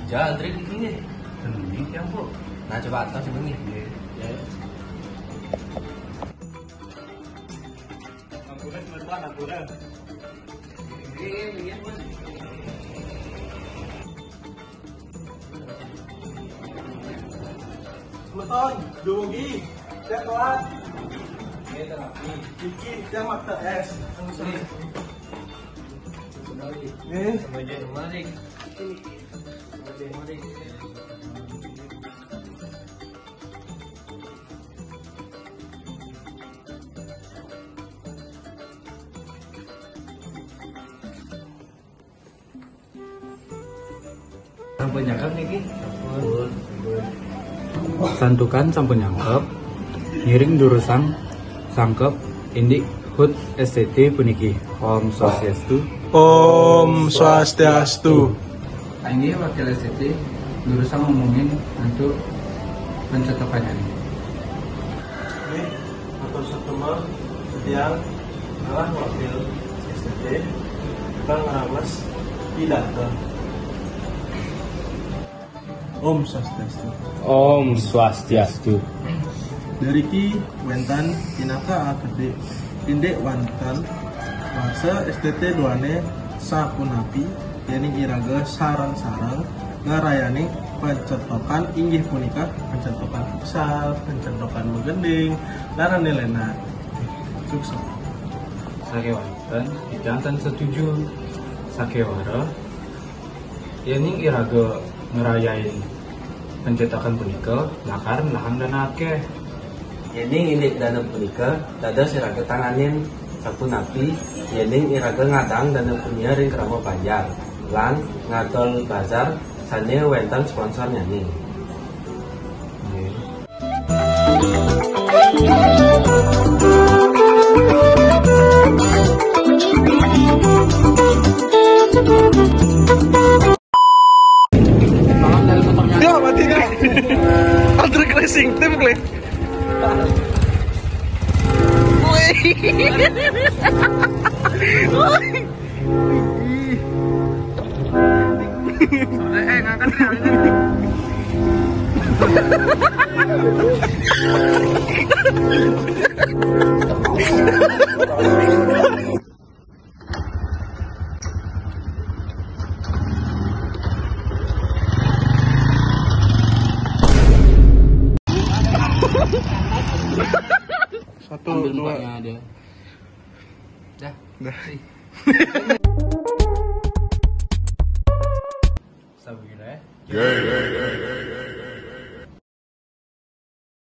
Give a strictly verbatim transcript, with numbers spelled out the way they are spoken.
Kija antri di sini. Ini yang bu. Nah, coba atas ini. Ya. Ampura, ampura. Semeton, dumugi, saya telat. Bikin, saya maksa es. Nih. Sebagai mari. Sebagai mari. Sampun nyangkep niki? Santukan sampun nyangkep. Ngiring durusang sangkep indik hut S T T puniki. Om Swastiastu. Om Swastiastu. Inggih wakil S T T, durusang ngomongin untuk pencetokannya. Nggih, atur satemah, setiang, ngalah wakil S T T, tukang ngerames pidato. Om Swastiastu. Om Swastiastu. Dariki wénten pinaka akedé, indik wénten warsa S T T duané sapunapi, yéning iraga sareng-sareng ngarayaning pencetokan inggih punika pencetokan futsal, pencetokan menggending, lan léna-léna. Sukses. Sakéwanten, kita ten setuju. Sakéwara, yéning iraga ngerayain pencetokan punika, lakar nelahang dana akéh. Yéning indik dana punika, dados iraga tanganin, sapunapi yéning iraga ngadang dana punika ring krama banjar lan ngadol bazar sané wénten sponsor nyané. Nggih. Yo, mati dah. Antré racing tim, Klik. Wih. Wih. Eh, ngangkat, Klik. Satu, ambil dua. Empatnya ada. Dah. Dah. Sabugi, ya.